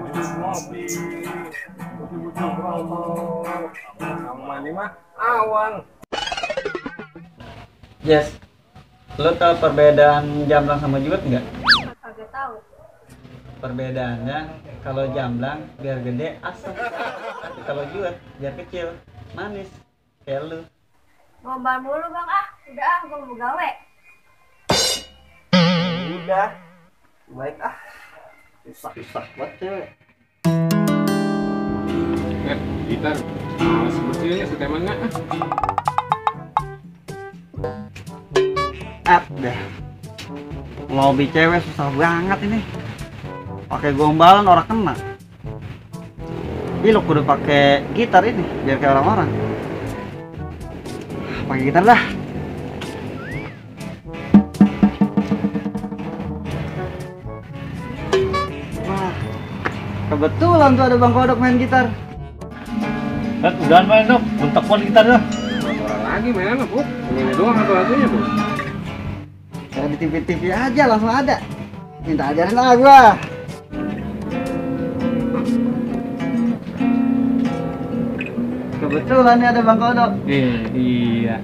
Bujuk ngopi, bujuk rokok, sama ini mah awan. Yes, lo tau perbedaan jamblang sama juwet nggak? Kagak tahu. Perbedaannya kalau jamblang biar gede asam, tapi kalau juwet biar kecil manis. Kayak lu. Gombal mulu bang udah gua mau gawe. Udah, baik susah buat cewek. Gitar, males bersihnya setemen nggak? Dah. Lobby cewek susah banget ini. Pakai gombalan orang kena. Ih, lo kudu pakai gitar ini biar kayak orang-orang. Pakai gitar dah. Wah, kebetulan tuh ada Bang Kodok main gitar. Udah main dong, bentak pon gitar dah. Orang lagi mainan Bu. Ini doang satu lagunya Bu. Kayak di TV-TV aja langsung ada. Minta ajarin lah gua. Kebetulan nih ada Bang Kodok. Iya.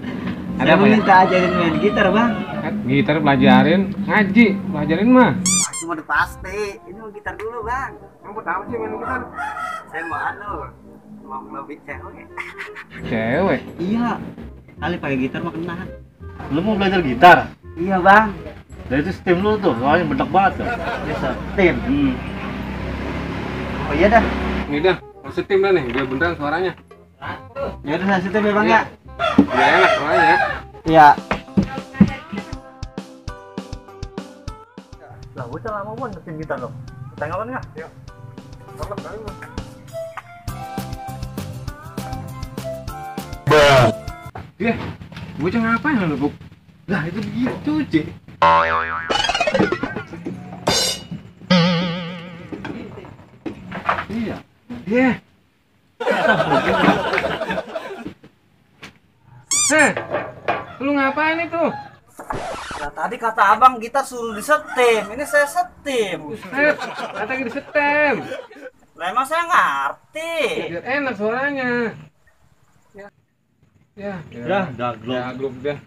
Ada minta ajarin main gitar, Bang. Gitar pelajarin, ngaji, pelajarin mah. Cuma udah pasti. Ini mau gitar dulu, Bang. Kamu tahu sih main gitar? Saya mau lebih cewek. Cewek. Iya. Kali pakai gitar mah kena. Lu mau belajar gitar? Iya, Bang. Dari itu steam lu tuh, soalnya bentak banget tuh. Bisa tim. Oh iya dah. Ini dah, masih tim dah nih, biar beneran suaranya. Ya udah saya tim ya, Bang ya. Biar enak suaranya. Iya. Lah, bocah lama banget ngetim gitar lo. Tengok enggak? Yuk. Salah kali mah. Dia, bocah ngapain lu, Bu? Lah, itu begitu, Cik. Iya. Dia. Lu ngapain itu? Nah, tadi kata Abang gitar suruh disetim. Ini saya setim. Kata di setem. Lah emang saya ngerti. Biar enak suaranya. Ya. Ya, daglok. Ya, grup dah.